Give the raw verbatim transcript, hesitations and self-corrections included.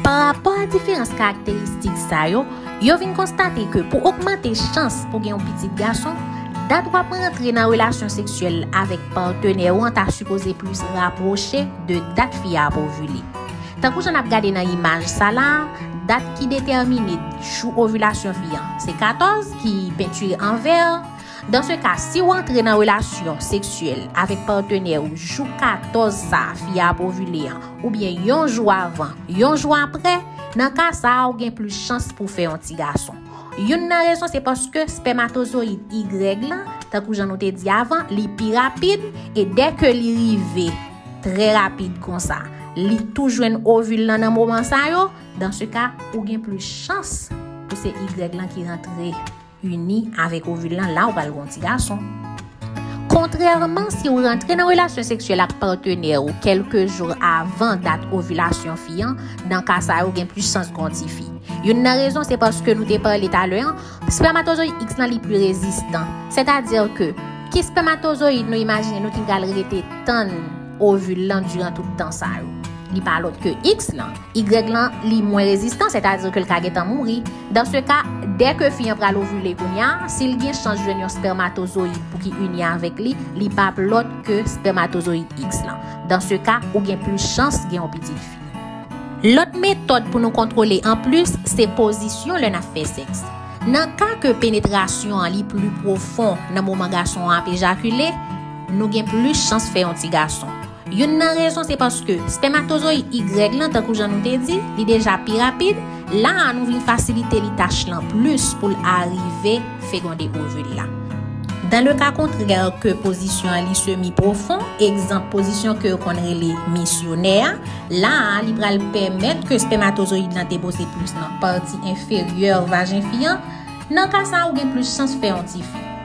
Pa rapò a diferans karakteristik sa yo, yo vin konstate ke pou ogmante chans pou gen yon pitit gason, dat w ap rantre nan relasyon seksyèl avèk patnè w an ta sipoze plis rapwoche de dat fi a ap ovile. Tankou jan n ap gade nan imaj sa la, dat ki detèmine jou ovilasyon fi an, se katòz, ki pentire an vè. Dan se ka, si w antre nan relasyon seksyèl avèk patnè w jou katòz sa fi a ap ovile an, oubyen yon jou avan, yon jou apre, nan ka sa a, ou gen plis chans pou fè yon ti gason. Youn nan rezon se paske spèmatozoyid Y lan, tankou jan nou te di avan, li pi rapid, e dèke li rive trè rapid konsa, li tou jwenn ovil lan nan moman sa yo, dan se ka, ou gen plis chans pou se Y lan ki rantre ini avèk ovil lan, la ou pral gen yon ti gason. Kontrèman, si w rantre nan relasyon seksyèl ak patnè w kèlke jou avan dat ovilasyon fi an, nan ka sa yo gen plis chans gen yon ti fi. Youn nan rezon se paske nou te pale talè an, spèmatozoyid X lan li pli rezistan. Sètadi ke ki spèmatozoyid nou imajine nou ki pral rete tann ovil lan diran tout tan sa yo? Li pa lòt ke X lan. Y lan, li mwen rezistan, sètadi ke l ka gentan mouri. Dan se ka, dèke fi an pral ovile kounye a, si l gen chans jwenn yon spèmatozoyid pou ki ini avèk li, li p ap lòt ke spèmatozoyid X lan. Dan se ka, ou gen plis chans gen yon pitit fi. Lòt metòd pou nou kontwole anplis, se pozisyon lè n ap fè sèks. Nan ka ke penetrasyon an li pli pwofon nan moman gason an ap ejakile, nou gen plis chans fè yon ti gason. Youn nan rezon se paske spèmatozoyid Y lan, tankou jan nou te di, li deja pi rapid. La a, nou vin fasilite li tach lan plis pou l arive fegonde ovil la. Dan le ka kontrè ke pozisyon an li semi pwofon, egzanp pozisyon ke yo konn rele misyonè a, la a, li pral pèmèt ke spèmatozoyid lan te poze plis nan pati enferyè vajen fi an. Nan ka sa a, ou gen plis chans fè yon ti fi.